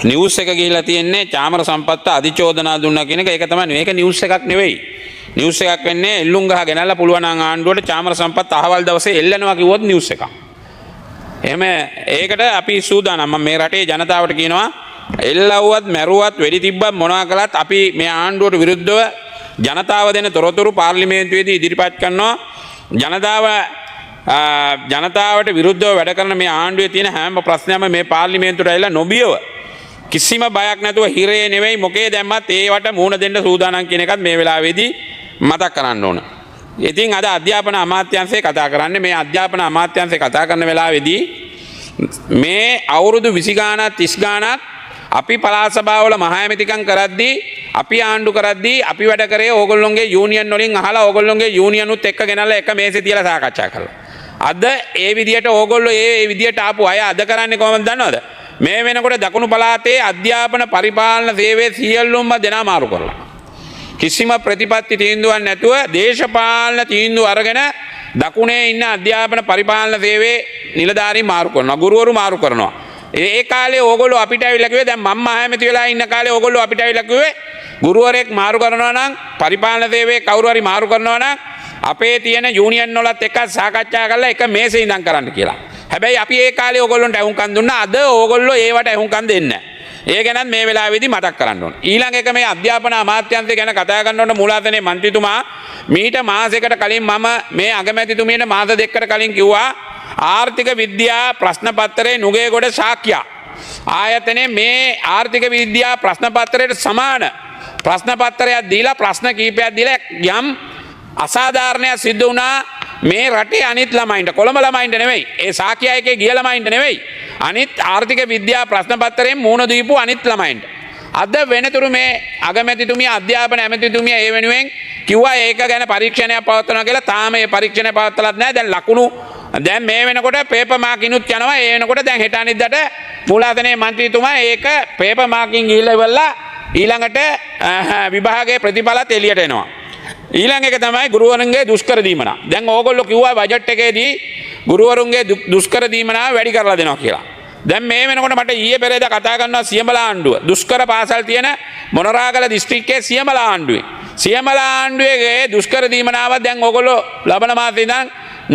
News එක ගිහිලා තියෙන්නේ චාමර සම්පත්ත අධිචෝදනා දුන්නා කියන එක. ඒක තමයි, මේක නිවුස් එකක් නෙවෙයි. නිවුස් එකක් වෙන්නේ එල්ලුම් ගහ ගෙනල්ලා පුළුවන් නම් ආණ්ඩුවට චාමර සම්පත් අහවල් දවසේ එල්ලනවා කිව්වොත් නිවුස් එකක්. එහෙම ඒකට අපි සූදානම්. මම මේ රටේ ජනතාවට කියනවා, එල්ලව්වත්, මැරුවත්, වෙඩි තිබ්බත්, මොනවා කළත් අපි මේ ආණ්ඩුවට විරුද්ධව ජනතාව දෙන තොරතුරු පාර්ලිමේන්තුවේදී ඉදිරිපත් කරනවා. ජනතාවට විරුද්ධව වැඩ කරන මේ ආණ්ඩුවේ තියෙන හැම ප්‍රශ්නයක්ම මේ පාර්ලිමේන්තුවට ඇවිල්ලා නොබියව, කිසිම බයක් නැතුව, හිරේ නෙවෙයි මොකේ දැම්මත් ඒවට මූණ දෙන්න සූදානම් කියන එකත් මේ වෙලාවේදී මතක් කරන්න ඕන. ඉතින් අද අධ්‍යාපන අමාත්‍යාංශය කතා කරන්නේ, මේ අධ්‍යාපන අමාත්‍යාංශය කතා කරන වෙලාවේදී මේ අවුරුදු 20 ගානක් 30 ගානක් අපි පළාත් සභාවල මහ ඇමතිකම් කරද්දී, අපි ආණ්ඩු කරද්දී, අපි වැඩ කරේ ඕගොල්ලොන්ගේ යූනියන් වලින් අහලා, ඕගොල්ලොන්ගේ යූනියනුත් එක්ක ගෙනල්ලා එක මේසෙ තියලා සාකච්ඡා කරලා. අද ඒ විදියට ඕගොල්ලෝ ඒ ඒ විදියට ආපු අය අද කරන්නේ කොහොමද දන්නවද? මේ වෙනකොට දකුණු පළාතේ අධ්‍යාපන පරිපාලන සේවයේ සියල්ලුම දෙනා මාරු කරලා. කිසිම ප්‍රතිපත්ති තීන්දුවක් නැතුව දේශපාලන තීන්දුව අරගෙන දකුණේ ඉන්න අධ්‍යාපන පරිපාලන සේවයේ නිලධාරීන් මාරු කරනවා, ගුරුවරු මාරු කරනවා. ඒ කාලේ ඕගොල්ලෝ අපිට ඇවිල්ලා කිව්වේ, දැන් මම මහඇමති වෙලා ඉන්න කාලේ ඕගොල්ලෝ අපිට ඇවිල්ලා කිව්වේ, ගුරුවරයෙක් මාරු කරනවා නම්, පරිපාලන සේවයේ කවුරු හරි මාරු කරනවා නම්, අපේ තියෙන යූනියන් වලත් එක්ක සාකච්ඡා කරලා එක මේසෙ ඉඳන් කරන්න කියලා. හැබැයි අපි ඒ කාලේ ඕගොල්ලන්ට ඇහුම්කන් දුන්නා. අද ඕගොල්ලෝ ඒවට ඇහුම්කන් දෙන්නේ නැහැ. ඒ ගැනත් මේ වෙලාවේදී මතක් කරන්න ඕන. ඊළඟ එක, මේ අධ්‍යාපන අමාත්‍යාංශය ගැන කතා කරනකොට මූලාසනයේ මන්ත්‍රීතුමා, මීට මාසයකට කලින් මම මේ අගමැතිතුමියට මාස 2කට කලින් කිව්වා, ආර්ථික විද්‍යා ප්‍රශ්න පත්‍රයේ නුගේගොඩ ශාක්‍යා ආයතනයේ මේ ආර්ථික විද්‍යා ප්‍රශ්න පත්‍රයට සමාන ප්‍රශ්න පත්‍රයක් දීලා, ප්‍රශ්න කීපයක් දීලා යම් අසාධාරණයක් සිද්ධ වුණා මේ රටේ අනිත් ළමයින්ට. කොළඹ ළමයින්ට නෙවෙයි, ඒ ශාක්‍යා එකේ ගිය ළමයින්ට නෙවෙයි, අනිත් ආර්ථික විද්‍යා ප්‍රශ්න පත්‍රයෙන් මූණ දීපු අනිත් ළමයින්ට. අද වෙනතුරු මේ අගමැතිතුමිය, අධ්‍යාපන ඇමතිතුමිය ඒ වෙනුවෙන් කිව්වා ඒක ගැන පරීක්ෂණයක් පවත්වනවා කියලා. තාම ඒ පරීක්ෂණය පවත්වලත් නැහැ. දැන් ලකුණු දැන් මේ වෙනකොට පේපර් මාකිනුත් යනවා. ඒ වෙනකොට දැන් හෙට අනිද්දාට මූලාසනයේ මන්ත්‍රීතුමා ඒක පේපර් මාකින් ගිහිල්ලා ඉවරලා ඊළඟට විභාගයේ ප්‍රතිඵලත් එළියට එනවා. ඊළඟ එක තමයි ගුරුවරුන්ගේ දුෂ්කර දීමනා. දැන් ඕගොල්ලෝ කිව්වා බජට් එකේදී ගුරුවරුන්ගේ දුෂ්කර දීමනාව වැඩි කරලා දෙනවා කියලා. දැන් මේ වෙනකොට මට ඊයේ පෙරේදා කතා කරනවා සියඹලා ආණ්ඩුව. දුෂ්කර පාසල් තියෙන මොනරාගල දිස්ත්‍රික්කයේ සියඹලා ආණ්ඩුවේ. සියඹලා ආණ්ඩුවේ දුෂ්කර දීමනාව දැන් ඕගොල්ලෝ ලබන මාසේ ඉඳන්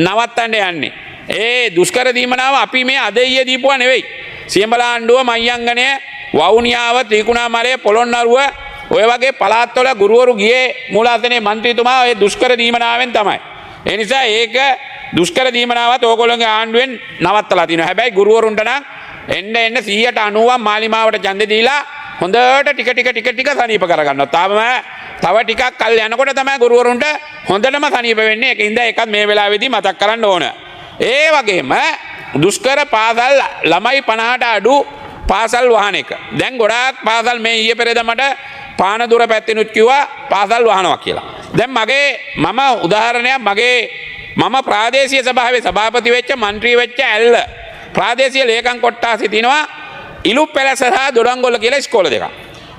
නවත්තන්න යන්නේ. ඒ දුෂ්කර දීමනාව අපි මේ අද ඊයේ දීපුවා නෙවෙයි. සියඹලා ආණ්ඩුව, මහියංගනය, වවුනියාව, ත්‍රිකුණාමලය, පොළොන්නරුව ඔය වගේ පළාත්වල ගුරුවරු ගියේ මූලාසනයේ මන්ත්‍රීතුමා ඔය දුෂ්කර දීමනාවෙන් තමයි. ඒ නිසා ඒක දුෂ්කර දීමනාවත් ඕගොල්ලෝගේ ආණ්ඩුවෙන් නවත්තලා තිනවා. හැබැයි ගුරුවරුන්ට නම් එන්න එන්න 190ක් මාලිමාවට ඡන්දෙ දීලා හොඳට ටික ටික ටික ටික සනීප කරගන්නවා. තාම තව ටිකක් කල් යනකොට තමයි ගුරුවරුන්ට හොඳටම සනීප වෙන්නේ. ඒක හින්දා ඒකත් මේ වෙලාවේදී මතක් කරන්න ඕන. ඒ වගේම දුෂ්කර පාසල්, ළමයි 50ට අඩු පාසල් වහන එක. දැන් ගොඩාක් පාසල් මේ ඊයේ පෙරේදා මට පානදුර පැත්තෙනුත් කිව්වා පාසල් වහනවා කියලා. දැන් මගේ මම උදාහරණයක්, මගේ මම ප්‍රාදේශීය සභාවේ සභාපති වෙච්ච, මන්ත්‍රී වෙච්ච ඇල්ල ප්‍රාදේශීය ලේකම් කොට්ටාසේ තිනවා ඉලුප්පැලැස්ස සහ දොඩංගොල්ල කියලා ඉස්කෝල දෙකක්.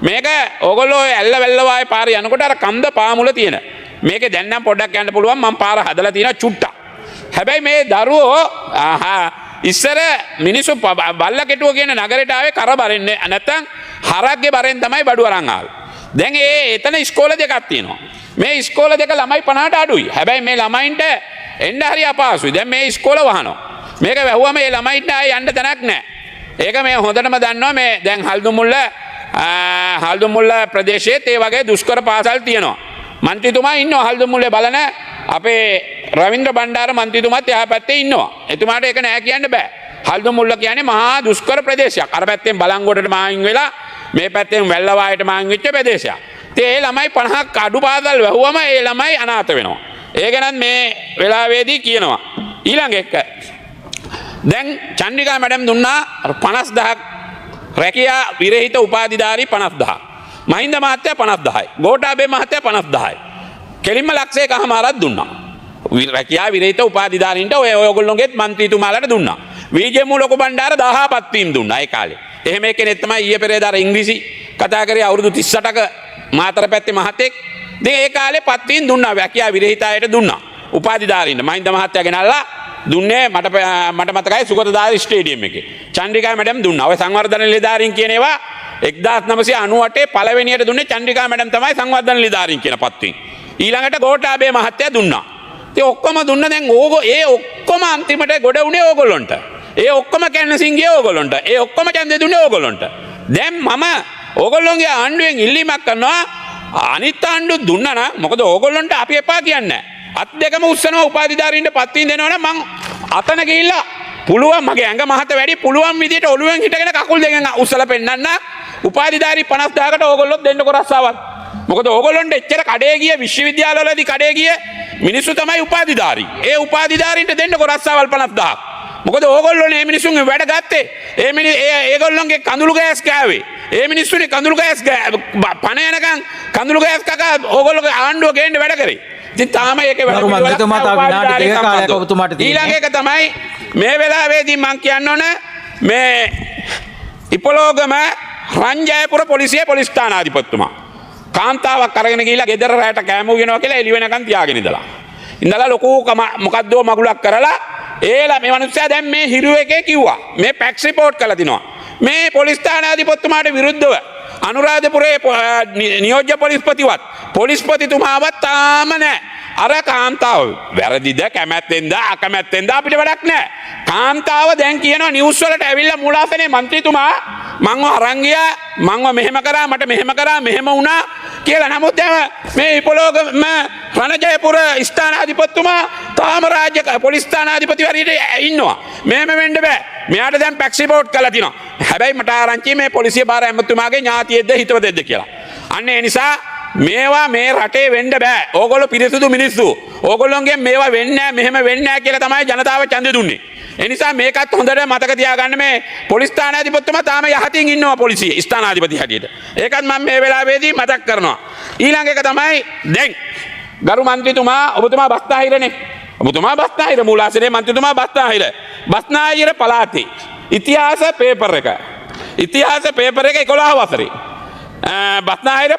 මේක ඕගොල්ලෝ ඔය ඇල්ල වැල්ලවායේ පාර යනකොට අර කන්ද පාමුල තියෙන. මේකේ දැන් නම් පොඩ්ඩක් යන්න පුළුවන්, මම පාර හදලා තියෙනවා චුට්ටක්. හැබැයි මේ දරුවෝ ඉස්සර මිනිස්සු බල්ලකෙටුව කියන නගරයට ආවේ කර බරෙන් නැත්තම් හරක්ගේ බරෙන් තමයි බඩු අරන් ආවේ. දැන් ඒ එතන ඉස්කෝල දෙකක් තියෙනවා. මේ ඉස්කෝල දෙක ළමයි 50ට අඩුයි. හැබැයි මේ ළමයින්ට එන්න හරි අපහසුයි. දැන් මේ ඉස්කෝල වහනවා. මේක වැහුවම මේ ළමයින්ට ආයේ යන්න තැනක් නැහැ. ඒක මේ හොඳටම දන්නවා. මේ දැන් හල්දුමුල්ල ප්‍රදේශයේත් ඒ වගේ දුෂ්කර පාසල් තියෙනවා. මන්ත්‍රීතුමා ඉන්නවා හල්දුමුල්ලේ බලන, අපේ රවීන්ද්‍ර බණ්ඩාර මන්ත්‍රීතුමාත් එහා පැත්තේ ඉන්නවා. එතුමාට ඒක නෑ කියන්න බෑ. හල්දුමුල්ල කියන්නේ මහා දුෂ්කර ප්‍රදේශයක්. අර පැත්තෙන් බලංගොඩට මායින් වෙලා මේ පැත්තෙන් වැල්ලවායට මායින් වෙච්ච ප්‍රදේශයක්. ඉතින් ඒ ළමයි 50ක් අඩු පාසල් වැහුවම ඒ ළමයි අනාථ වෙනවා. ඒ ගැනත් මේ වෙලාවේදී කියනවා. ඊළඟ එක, දැන් චන්ද්‍රිකා මැඩම් දුන්නා 50,000ක්, රැකියා විරහිත උපාධිධාරී 50,000. මහින්ද මහත්තයා 50,000යි. ගෝඨාභය මහත්තයා 50,000යි. කෙලින්ම ලක්ෂ එකහමාරක් දුන්නා. රැකියා විරහිත උපාධිධාරීන්ට ඔය ඔයගොල්ලෝගෙත් මන්ත්‍රීතුමාලාට දුන්නා. වීජේ ලොකු බණ්ඩාර 1000 පත්වීම් දුන්නා ඒ කාලේ. එහෙම කෙනෙක් තමයි ඊයේ පෙරේදා අර ඉංග්‍රීසි කතා කරේ, අවුරුදු 38ක මාතර පැත්තේ මහතෙක්. ඉතින් ඒ කාලේ පත්වීම් දුන්නා, රැකියා විරහිත අයට දුන්නා. උපාධිධාරීන්ට මහින්ද මහත්තයා ගෙනල්ලා දුන්නේ මට මතකයි සුගතදාස ස්ටේඩියම් එකේ. චන්ද්‍රිකා මැඩම් දුන්නා. ඔය සංවර්ධන නිලධාරීන් කියන ඒවා 1998 පළවෙනියට දුන්නේ චන්ද්‍රිකා මැඩම් තමයි සංවර්ධන නිලධාරීන් කියන පත්වීම. ඊළඟට ගෝඨාභය මහත්තයා දුන්නා. ඉතින් ඔක්කොම දුන්න. දැන් ඕගො ඒ ඔක්කොම අන්තිමට ගොඩ වුණේ ඕගොල්ලොන්ට. ඒ ඔක්කොම කැන්නසින් ගියේ ඕගොල්ලොන්ට. ඒ ඔක්කොම ඡන්දෙ දුන්නේ ඕගොල්ලොන්ට. දැන් මම ඕගොල්ලොන්ගේ ආණ්ඩුවෙන් ඉල්ලීමක් කරනවා. අනිත් ආණ්ඩු දුන්නා නම්, මොකද ඕගොල්ලොන්ට අපි එපා කියන්නේ. අත් දෙකම උස්සනවා. උපාධිධාරීන්ට පත්වීම් දෙනවා නම්, මං අතන ගිහිල්ලා පුළුවන්, මගේ ඇඟ මහත වැඩි, පුළුවන් විදියට ඔළුවෙන් හිටගෙන කකුල් දෙකෙන් උස්සලා පෙන්නන්න. උපාධිධාරී 50,000කට ඕගොල්ලොත් දෙන්නකො රස්සාවක්. මොකද ඕගොල්ලොන්ට එච්චර කඩේ ගිය, විශ්වවිද්‍යාලවලදී කඩේ ගිය මිනිස්සු තමයි උපාධිධාරී. ඒ උපාධිධාරීන්ට දෙන්නකො රස්සාවල් 50,000ක්. මොකද ඕගොල්ලෝ මේ මිනිස්සුන්ගේ වැඩ ගත්තේ. ඒ මිනි ඒ ඒගොල්ලොන්ගේ කඳුළු ගෑස් කෑවේ. ඒ මිනිස්සුනේ කඳුළු ගෑස් පණ යනකම් කඳුළු ගෑස් කකා ඕගොල්ලෝගේ ආණ්ඩුව ගේන්න වැඩ කරේ. ඉතින් තාම ඒකේ වැඩ ගරු පිළිවෙලක් මන්ත්‍රීතුමා, නෑ තව විනාඩි උපාධිධාරී දෙක කාලයක් සම්බන්ධව. ඔබතුමාට තියෙන්නේ. ඊළඟ එක තමයි මේ වෙලාවේදී මං කියන්න ඕන මේ ඉපලෝගම රංජයපුර පොලිසියේ පොලිස් ස්ථානාධිපතිතුමා කාන්තාවක් අරගෙන ගිහිල්ලා ගෙදර රැට කෑම උයනවා කියලා එළි වෙනකන් තියාගෙන ඉඳලා. ඉඳලා ලොකු කම මොකද්දෝ මගුලක් කරලා ඒලා මේ මනුස්සයා දැන් මේ හිරු එකේ කිව්වා. මේ ෆැක්ස් රිපෝට් කරලා තිනවා. මේ පොලිස් ස්ථානාධිපතිතුමාට විරුද්ධව අනුරාධපුරයේ නියෝජ්‍ය පොලිස්පතිවත් පොලිස්පතිතුමාවත් තාම නෑ. අර කාන්තාව වැරදිද, කැමැත්තෙන්ද අකමැත්තෙන්ද අපිට වැඩක් නෑ. කාන්තාව දැන් කියනවා නිවුස් වලට ඇවිල්ලා මූලාසනේ මන්ත්‍රීතුමා මංව අරන් ගියා, මංව මෙහෙම කරා, මට මෙහෙම කරා, මෙහෙම වුණා කියලා. නමුත් දැන් මේ ඉපලෝගම රණජයපුර ස්ථානාධිපතිතුමා තාම රාජ්‍ය පොලිස් ස්ථානාධිපති හරියට ඉන්නවා. මෙහෙම වෙන්න බෑ. මෙයාට දැන් ෆැක්ස් රිපෝට් කරලා තිනවා. හැබැයි මට ආරංචි මේ පොලිසිය භාර ඇමතුමාගේ ඥාතියෙක්ද හිතවතෙක්ද කියලා. අන්න ඒ නිසා මේවා මේ රටේ වෙන්න බෑ. ඕගොල්ලෝ පිරිසුදු මිනිස්සු. ඕගොල්ලොන්ගෙන් මේවා වෙන්නේ නෑ, මෙහෙම වෙන්නේ නෑ කියලා තමයි ජනතාව ඡන්දෙ දුන්නේ. ඒ නිසා මේකත් හොඳට මතක තියාගන්න. මේ පොලිස් ස්ථානාධිපතිතුමා තාම යහතින් ඉන්නවා පොලිසිය ස්ථානාධිපති හැටියට. ඒකත් මම මේ වෙලාවේදී මතක් කරනවා. ඊළඟ එක තමයි දැන් ගරු මන්ත්‍රීතුමා, ඔබතුමා බස්නාහිරනේ. ඔබතුමා බස්නාහිර මූලාසනයේ මන්ත්‍රීතුමා බස්නාහිර. බස්නාහිර පළාතේ ඉතිහාස පේපර් එක. ඉතිහාස පේපර් එක 11 වසරේ. බස්නාහිර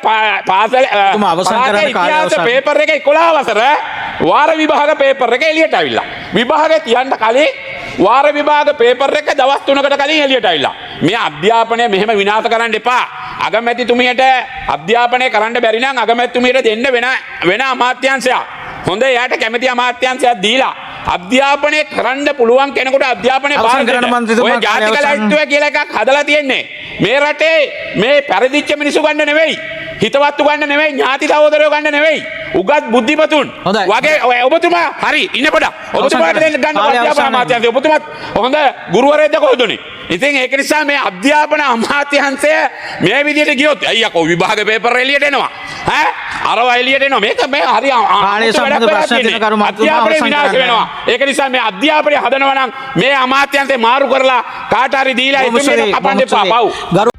පාසල ඔබතුමා අවසන් කරන්න පළාතේ කාලය ඉතිහාස අවසන්. පේපර් එක 11 වසර වාර විභාග පේපර් එක එළියට ඇවිල්ලා. විභාග තියන්න කලින් වාර විභාග පේපර් එක දවස් 3කට කලින් එළියට ඇවිල්ලා. මේ අධ්‍යාපනය මෙහෙම විනාශ කරන්න එපා. අගමැතිතුමියට අධ්‍යාපනය කරන්න බැරි නම් අගමැතිතුමියට දෙන්න වෙන වෙන අමාත්‍යාංශයක්. හොඳ එයාට කැමති අමාත්‍යාංශයක් දීලා අධ්‍යාපනය කරන්න පුළුවන් කෙනෙකුට අධ්‍යාපනය අවසන් බාර කරන්න දෙන්න. මන්ත්‍රීතුමා, ඔය කාලය ජාතික අවසන්. ලැයිස්තුව කියලා එකක් හදලා තියෙන්නේ. මේ රටේ මේ පැරදිච්ච මිනිස්සු ගන්න නෙවෙයි. හිතවත්තු ගන්න නෙවෙයි, ඥාති සහෝදරයෝ ගන්න නෙවෙයි. උගත් බුද්ධිමතුන් හොඳයි. වගේ ඔය ඔබතුමා හරි ඉන්න පොඩක්. ඔබතුමාට කරන්න. දෙන්න ගන්න කාලය අධ්‍යාපන අවසන්. අමාත්‍යාංශය. ඔබතුමාත් හොඳ ගුරුවරයෙක්ද කොහොමදනේ? ඉතින් ඒක නිසා මේ අධ්‍යාපන අමාත්‍යාංශය මේ විදිහට ගියොත් ඇයි යකෝ විභාග පේපර් එළියට එනවා. ඈ අරවා එළියට එනවා. මේක මේ හරි කාලය අමුතු වැඩක් සම්බන්ධ වෙලා ප්‍රශ්න තියෙන තියෙන්නේ. කරු මන්ත්‍රීතුමා අධ්‍යාපනය අවසන් විනාශ කරන්න. වෙනවා. ඒක නිසා මේ අධ්‍යාපනය හදනවා නම් මේ අමාත්‍යාංශේ මාරු කරලා කාට හරි දීලා බොහොම එතුමියට ස්තුතියි, කපන්න බොහොම එපා. ස්තුතියි. පව්. ගරු